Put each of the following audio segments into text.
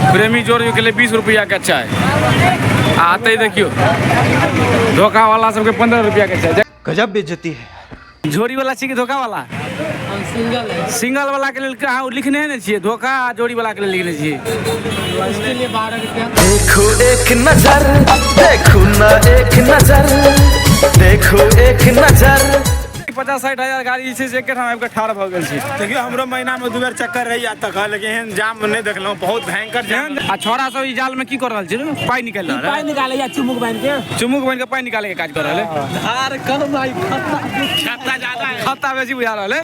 प्रेमी जोड़ के लिए 20 रुपया के चाय। आ एतै देखियौ धोखा वाला सबके 15 रुपया के चाय। गजब बेइज्जती है। जोड़ी वाला छी कि धोखा वाला? सिंगल है। सिंगल वाला के लेल अहाँ लिखने ने छियै, धोखा आ जोड़ी वाला के लेल लिखने छियै। इसके लिए 12 रुपया। देखो एक नजर, देखो ना एक नजर, देखो एक नजर। 50-60 हजार गाड़ी जे छै से एकेठाम आबि कऽ ठाढ़ भऽ गेल छै। देखियौ हमरो महीना में 2 बेर चक्कर रहैया तक, लेकिन एहन जाम नहि देखलहुँ, बहुत भयंकर जाम। आ छौड़ा सब ई जाल में की कऽ रहल छै रे? पाइ निकालि रहल है। पाइ निकालैया चुमुक बान्हि के। चुमुक बान्हि के पाइ निकाले के काज कऽ रहल है। धार कम आई, खत्ता ज्यादा है। खत्ता बेसी बुझा रहल है।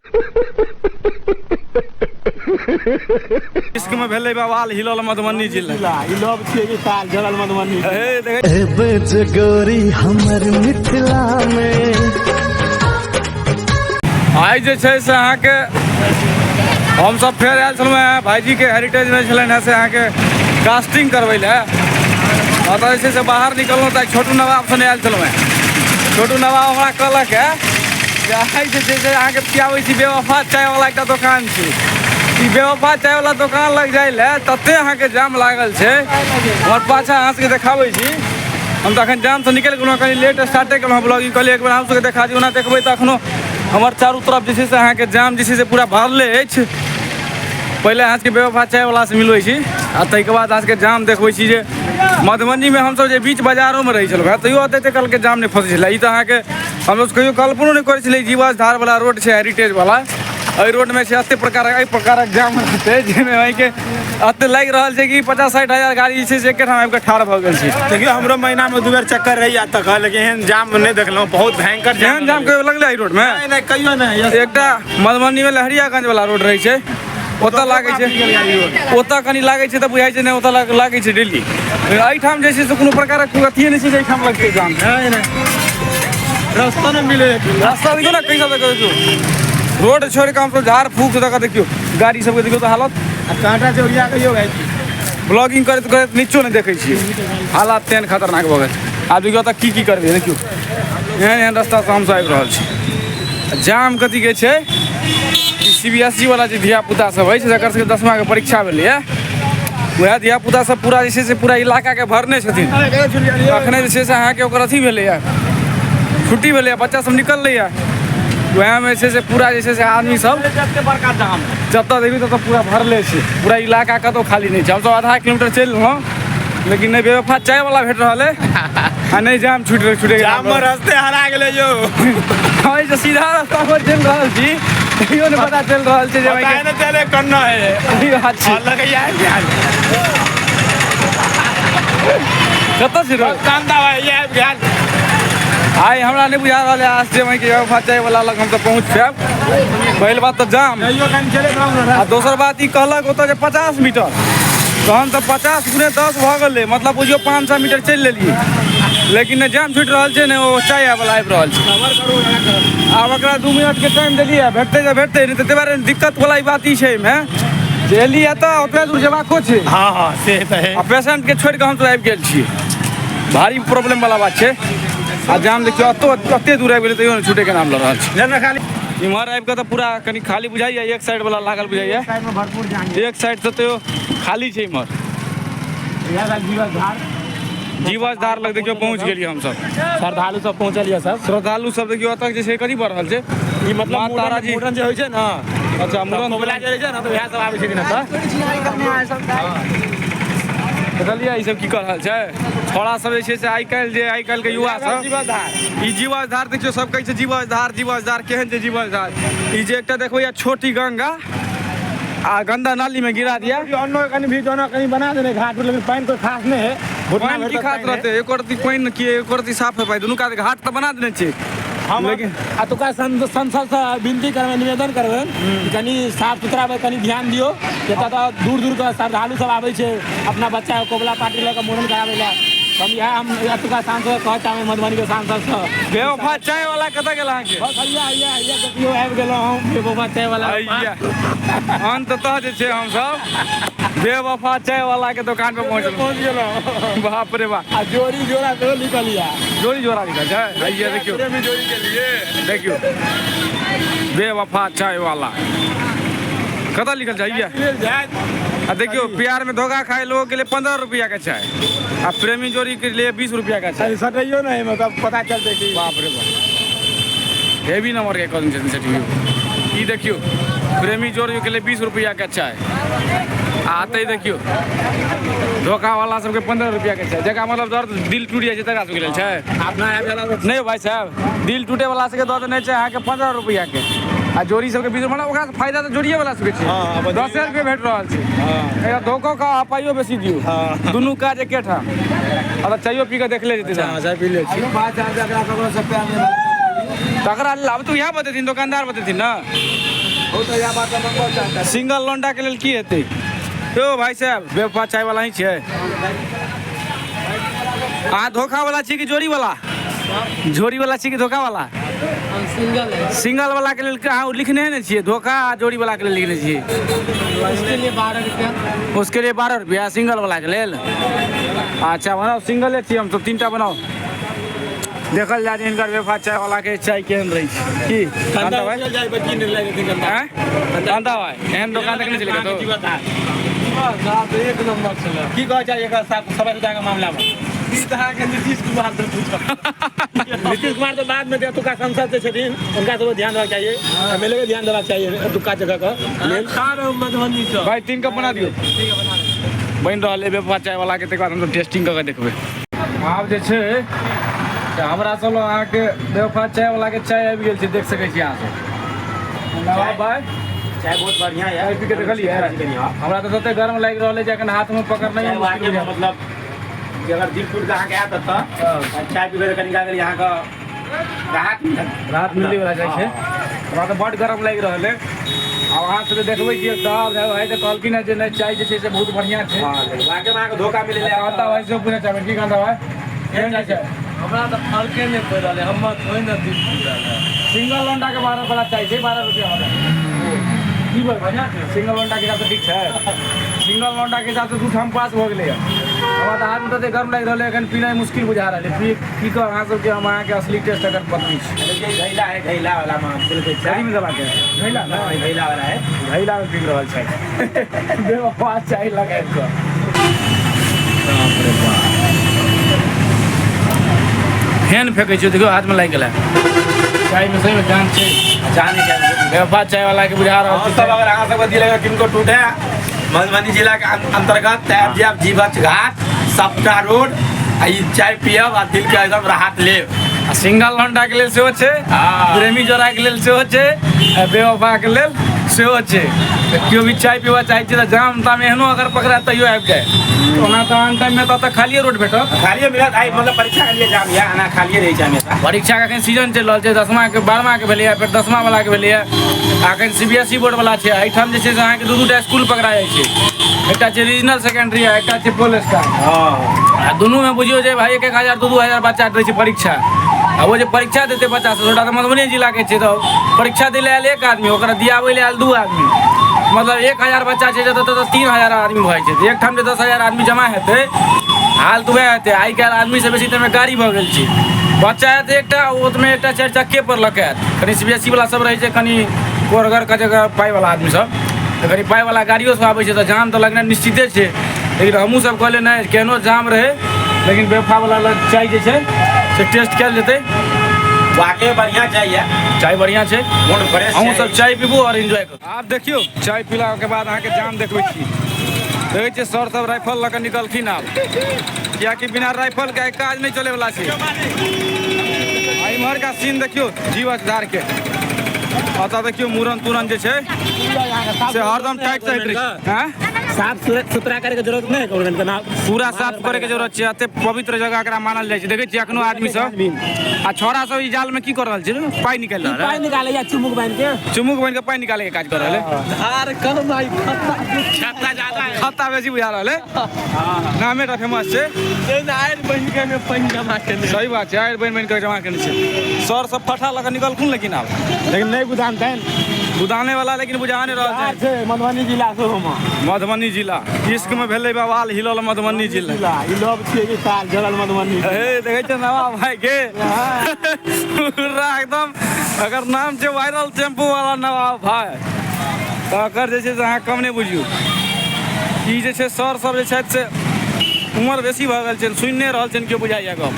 इश्क में भेलै बवाल, हिलल मधुबनी जिला। ई लोभ छियै कि साल जलल मधुबनी। हे देखै एबे जे गोरी हमर मिथिला में। आइ जे छै से अहाँके हमसब फेर आयल छलहुँ हेँ भाइजीके हेरिटेजमे छलनि हेँ से अहाँके कास्टिंग करबै लए। ओतऽ जे छै से बाहर निकललहुँ तऽ छोटू नवाब सने आयल छलहुँ हेँ। छोटू नवाब हमरा कहलक हेँ जे आइ जे छै से अहाँके पियाबै छी बेवफा चायवला एकटा दोकान छै। ई बेवफा चायवला दोकान लग जाइ लए तते अहाँके जाम लागल छै। हमर पाछाँ अहाँ सबके देखाबै छी। हम तऽ अखन जामसँ निकलि गेलहुँ, कनि लेट स्टार्टे केलहुँ ब्लॉगिंग, कहलियै एक बेर अहाँ सबके देखा दी। ओना देखबै तऽ अखनो हमर चारू तरफ जे छै से अहाँके जाम जे छै से पूरा भरले अछि। पहिले अहाँ सबके बेवफा चायवलासँ मिलबै छी आ ताहिके बाद अहाँ सबके जाम देखबै छी जे मधुबनीमे हमसब जे बीच बाजारोमे रहै छलहुँ हेँ तैयो एते एते कालके जाम नहि फँसै छलै। ई तऽ अहाँके हमसब कहियो कल्पनो नहि करै छलियै जीवछ धारवला रोड छै हेरिटेजवला, एहि रोडमे छै एते प्रकारक एहि प्रकारक जाम रहतै जाहिमे अहाँके एते लागि रहल छै कि 50-60 हजार गाड़ी जे छै से एकेठाम आबि कऽ ठाढ़ भऽ गेल छै। देखियौ हमरो महीना में 2 बेर चक्कर रहैया तक, लेकिन एहन जाम नहि देखलहुँ, बहुत भयंकर जाम। एहन जाम कहियो लगलै एहि रोडमे? नहि, नहि, कहियो नहि। एकटा मधुबनीमे लहरियागंज वाला रोड रहै छै, ओतऽ लागै छै, ओतऽ कनि लागै छै तऽ बुझाइ छै नहि ओतऽ लागै छै डेली। एहिठाम जे छै से कोनो प्रकारक कोनो अथिये नहि छै जे एहिठाम लगतै जाम। नहि, नहि, रास्ता नहि मिलै। रास्ता देखियौ ने कैसा देखियौ, रोड छोड़ि कऽ हमसब झाड़ फूक दऽ कऽ देखियौ गाड़ी सबके देखियौ तऽ हालत। आ काँटा चौरिया कहियो भाई ब्लॉगिंग करैत करैत नीचो नहि देखै छियै, हालात तेहन खतरनाक भऽ गेल। आब देखियौ तऽ की की करबै, देखियौ एहन एहन रास्तासँ हमसब आबि रहल छी। जाम कथीके छै कि सी बी एस ई वाला जे धियापुता सब अछि जकर सबके 10वांके परीक्षा भेलैए वएह धियापुता सब पूरा जे छै से पूरा इलाकाके भरने छथिन। अखने जे छै से अहाँके ओकर अथी भेलैए, छुट्टी भेलैए, बच्चा सब निकललैए, वएहमे जे छै से पूरा जे छै से आदमी सब जतऽ देखबी ततऽ पूरा भरले छै, पूरा इलाका कतहु खाली नहि छै। हमसब आधा किलोमीटर चलि लेलहुँ लेकिन नहि बेवफा चायवला भेट रहल अइ आ नहि जाम छुटि छुटि जाम में रास्ते हरा गेलै यौ। हम जे सीधा रास्ता पर चलि रहल छी तैयो नहि पता चलि रहल छै जे पता नहि चले कन्ना है। ई बात छै। लगैया आबि गेल। कतऽ छी रो? कांदा भाई आबि गेल। आइ हमरा नहि बुझा रहल है आज जे वहीँ के बेवफा चायवला लग हम तऽ पहुँच जायब। पहिल बात तऽ जाम आ दोसर बात ई कहलक ओतऽ जे 50 मीटर, तहन तऽ 50 गुने 10 भऽ गेलै, मतलब बुझियौ 500 मीटर चलि लेलियै, लेकिन नहि जाम छुटि रहल छै नहि ओ चाय वाला आबि रहल छै। आब एकरा 2 मिनटके टाइम देलियै, भेटतै तऽ भेटतै, नहि तऽ ताहि दुआरे दिक्कत वाला ई बात ई छै एहिमे जे एलियै तऽ ओतबे दूर जेबाको छै। हाँ हाँ से तऽ है। आ पेशेंटके छोड़ि कऽ हमसब आबि गेल छियै, भारी प्रॉब्लम वाला बात छै। आ जाम देखियौ एतो एते दूर आबि गेलै तैयो नहि छूटैके नाम लऽ रहल छै। खाली इम्हर आबि कऽ तऽ पूरा कनि खाली बुझाइया, एक साइड वाला लागल बुझाइया, साइड में भरपूर जाम। एक साइड से तैयो खाली छै इम्हर। जीवछ धार लग देखियौ पहुँच गेलियै हमसब। श्रद्धालु सब पहुँचल यऽ सब। श्रद्धालु सब देखियौ एतऽ जे छै कथी भऽ रहल छै? ई मतलब माँ तारा जी। मुड़न जे होइ छै ने। अच्छा, मुड़न कोबला जे रहै छै ने तऽ वएह सब आबै छथिन एतऽ। देखलियै ई सब की कऽ रहल छै छौड़ा सब जे छै से आइ काल्हि जे आइ काल्हिके युवा सब। जीवछ धार। ई जीवछ धार देखियौ सब कहै छै जीवछ धार जीवछ धार, केहन छै जीवछ धार? ई जे एकटा देखबै या छोटी गंगा आ गंदा नाली में गिरा दिया। अन्नो कनि भी जोना कनि बना देने घाट पर, लेकिन पानि कोई खास नहीं है। पानि की खास रहते, एको रत्ती पानि की एको रत्ती साफ है पानि, दुनू कात घाट तऽ बना देने छै। हम लेकिन एतुका संसद से विनती करबै, निवेदन करबै कि कनि साफ सुथरा पर कनि ध्यान दियौ। एतऽ तऽ दूर दूर के श्रद्धालु सब आबै छै अपना बच्चा के कोबला पाटी लऽ कऽ मुड़न कराबै लए। हम इएह हम एतुका सांसद कहऽ चाहबै, मधुबनी के सांसद सँ। बेवफा चाय वाला कतऽ गेल अहाँके? बस हैया हैया हैया देखियौ आबि गेलहुँ हम बेवफा चाय वाला। हैया अंततः जे छै हमसब बेवफा चाय वाला के दुकान पे पहुँच पहुँच गेलहुँ। बाप रे बाप। आ जोड़ी जोड़ा सेहो लिखल यऽ। जोड़ी जोड़ा लिखल छै। हैया देखियौ जोड़ी के लिए देखियौ बेवफा चाय वाला कतऽ लिखल छै? हैया जायत। आ देखियौ, प्यार में धोखा खाए लोगों के लिए 15 रुपया के चाय आ प्रेमी जोड़ी के लिए 20 रुपया का चाय। सटैयो नहीं, मतलब पता चलते कि बाप रे बाप, हेवी नंबर के कऽ देने छथिन। ई देखियौ, प्रेमी जोड़ी के लिए 20 रुपया के चाय आ अतै देखियौ धोखा वाला सबके 15 रुपया के चाय, जकरा मतलब दर्द दिल टूटि जाइ छै तकरा सबके लेल छै। अपना आबि गेला। नहि भाई साहब, दिल टूटे वाला सबके दऽ देने छै अहाँके 15 रुपया के आ जोड़ी सबके 20, मतलब ओकरा फायदा तऽ जोड़िए वाला सबके छै। हँ, 10 रुपये भेट रहल छै। एकरा धोखो खाउ आ पाइयो बेसी दियौ, दुनू काज एकेठाम। आ तऽ चाइयो पी कऽ देखले जेतै। चाय पी लै छी। तकरा लेल आब तऽ इएह बतेथिन, दोकानदार बतेथिन ने। सिंगल लौंडा के लेल की हेतै? यौ भाई साहब, बेवफा चाय वाला ही छियै अहाँ? धोखा वाला छी कि जोड़ी वाला? जोड़ी वाला छी कि धोखा वाला? सिंगल है। सिंगल वाला के लेल अहाँ लिखने ने छियै? धोखा आ जोड़ी वाला के लेल लिखने छियै। उसके लिए 12 रुपया। उसके लिए 12 रुपया सिंगल वाला के लेल। अच्छा बनाउ, सिंगले छियै हम सब, 3टा बनाउ। देखल जाय जे हिनकर बेवफा चाय वाला के चाय केहन रहै छै। की कांता भाई? आँय? कांता भाई, एहन दोकान देखने छलियै कतौ? एक नंबर छलै। की कहै छै एकर सफाई सुथरा के मामला में? ई तऽ अहाँके नीतीश कुमार से पूछब। नीतीश कुमार तऽ बाद में एतुका सांसद जे छथिन हुनका सबके ध्यान देबाक चाहिए, एमएलए के ध्यान देबाक चाहिए एतुका जगह के लेल। खा रहू मधुबनी से। भाई 3 कप बना दियौ। बनि रहल है बेवफा चाय वाला के, तकर बाद हमसब टेस्टिंग कऽ के देखबै। आब जे छै से हमरा सब लग अहाँके बेवफा चाय वाला के चाय आबि गेल छै, देख सकै छी अहाँ सब। नवाब भाई, चाय बहुत बढ़िया है। चाय पी के देखलियै? हमरा तऽ तते गर्म लागि रहल है जे एखन हाथ में पकड़नाइ मुश्किल बुझा। मतलब जे अगर दिल टूट के अहाँके आयत तऽ चाय पीबै तऽ कनि काल अहाँके राहत मिलत। राहत मिलै वाला जाइ छै। हमरा तऽ बड गरम लागि रहल है। आब अहाँ सबके देखबै छियै तब भाई तऽ कहलखिन हँ जे नहि, चाय जे छै से बहुत बढ़िया छै। वाकई में अहाँके धोखा मिलै। कांता भाई से पूछना चाहबै की कांता भाई, केहन चाय छै? हमरा तऽ फर्के नहि पड़ि रहल है, हमर थोड़े ने दिल टूटल है। सिंगल लौंडा के 12 वाला चाय छै, 12 रुपया वाला। की बोल बढ़िया छै? सिंगल लौंडा के हिसाब से ठीक छै। सिंगल लौंडा के हिसाब से 2 ठाम पास भऽ गेलै। हमरा तऽ हाथ में तते गर्म लागि रहल है, एखन पीनाइ मुश्किल बुझा रहल है। पी की कह अहाँ सबके, हम अहाँके असली टेस्ट अगर बतबै छी। घैला है, घैला वाला में बिल्कुल चाय में दबा के घैला ना, घैला वाला है, घैला में पी रहल छै बेवफा चाय लगाबि कऽ। बाप रे बाप, फेन फेकै छियै, देखियौ हाथ में लागि गेलै। चाय में सही में जान छै, जान है। बेवफा चाय वाला के बुझा रहल छै। सब अगर अहाँ सबके दिल अगर किनको टूटे मधुबनी जिला के अंतर्गत तऽ आबि जायब जीवछ घाट सपटा रोड आ ई चाय पियब आ दिल के एकदम राहत लेब। आ सिंगल लौंडा के लेल सेहो छै, प्रेमी जोड़ा के लेल सेहो छै आ बेवफा के लेल सेहो छै। तऽ केओ भी चाय पीबऽ चाहै छै तऽ जाम ताम एहनो अगर पकड़ा तैयो आबि जाय। ओना तऽ आन टाइममे तऽ ओतऽ खालिए रोड भेटत। खालिए मिलत। आइ मतलब परीक्षा के लिए जाम यऽ, एना खालिए रहै छै हमेशा। परीक्षा के एखन सीजन चलि रहल छै, 10मा के 12मा के भेलैए, फेर 10मा वाला के भेलैए, आ एखन C B S E board वाला छै। एहिठाम जे छै से अहाँके 2-2टा स्कूल पकड़ा जाइ छै, एकटा छै रीजनल सेकेंडरी आ एकटा छै पोल स्टार। आ दुनूमे बुझियौ जे भाई 1-1 हजार 2-2 हजार बच्चा दै छै परीक्षा। आ ओ जे परीक्षा देतै बच्चा सब सबटा तऽ मधुबनी जिलाके छै, तऽ परीक्षा दै लए आयल 1 आदमी, ओकरा दियाबै लए आयल 2 आदमी, मतलब 1000 बच्चा छै जतऽ ततऽ 3000 आदमी भऽ जाइ छै। एकठाम जे 10,000 आदमी जमा हेतै, हाल तऽ वएह हेतै। आइ काल्हि आदमीसँ बेसी ताहिमे गाड़ी भऽ गेल छै। बच्चा आयत एकटा, ओतमे एकटा 4 चक्के पर लऽ कऽ आयत। कनि सी बी एस ई वला सब रहै छै, कनि कोरगर कजगर पाइवला आदमी सब, तऽ कनि पाइवला गाड़ियो सब आबै छै, तऽ जाम तऽ लगनाइ निश्चिते छै। लेकिन हमहूँ सब कहलियै नहि, केहनो जाम रहै लेकिन बेवफा वाला लग चाय जे छै से टेस्ट कयल जेतै। वाकई बढ़िया चाय है, चाय बढ़िया छै, मूड फ्रेश। अहूँ सब चाय पीबू और एंजॉय करू। आब देखियौ चाय पीला के बाद अहाँके जाम देखबै छी। देखै छियै सर सब राइफल लऽ कऽ निकलखिन आब, कियाकि बिना राइफल के काज नहि चलै वाला छै। आ इम्हर का सीन देखियौ जीवछ धार के, ओतऽ देखियौ मूड़न तूड़न जे छै से हरदम टाइट टाइट रहै छै। आँय? साफ सुथरा करे के जरूरत नहीं है गवर्नमेंट के ना, पूरा साफ करे के जरूरत छै। एते पवित्र जगह एकरा मानल जाइ छै। देखै छियै एखनो आदमी सब आ छौड़ा सब ई जाल में की कर रहल छै? पाइ निकालि रहल है। पाइ निकाले या चुमुक बान्हि के, चुमुक बान्हि के पाइ निकाले के काज कर रहल है। धार कम आई, खत्ता ज्यादा है, खत्ता बेसी बुझा रहल है। नामे टा फेमस छै। आरि बनि के में पानि जमा केने। सही बात छै, आरि बनि बनि के जमा केने छै। सर सब फटा लऽ कऽ निकलखुन, लेकिन आब लेकिन नहि बुझानतनि बुझाने वाला, लेकिन बुझा नहि रहल छै। मधुबनी जिला से हम, मधुबनी जिला इश्क में भेलै बवाल, हिलल मधुबनी जिला। ई लव छियै कि साल जलल मधुबनी। हे देखै छियै नवाब भाई के पूरा एकदम, अगर नाम छै वायरल टेम्पू वाला नवाब भाई, तऽ एकर जे छै से अहाँ कम नहि बुझियौ। ई जे छै सर सब जे छथि से उमर बेसी भऽ गेल छनि, सुनि नहि रहल छनि केओ बुझाइए गप,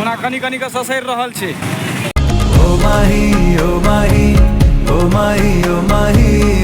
ओना कनि कनि कऽ ससरि रहल छै। ओ माही, ओ माही, ओ माही, ओ माही।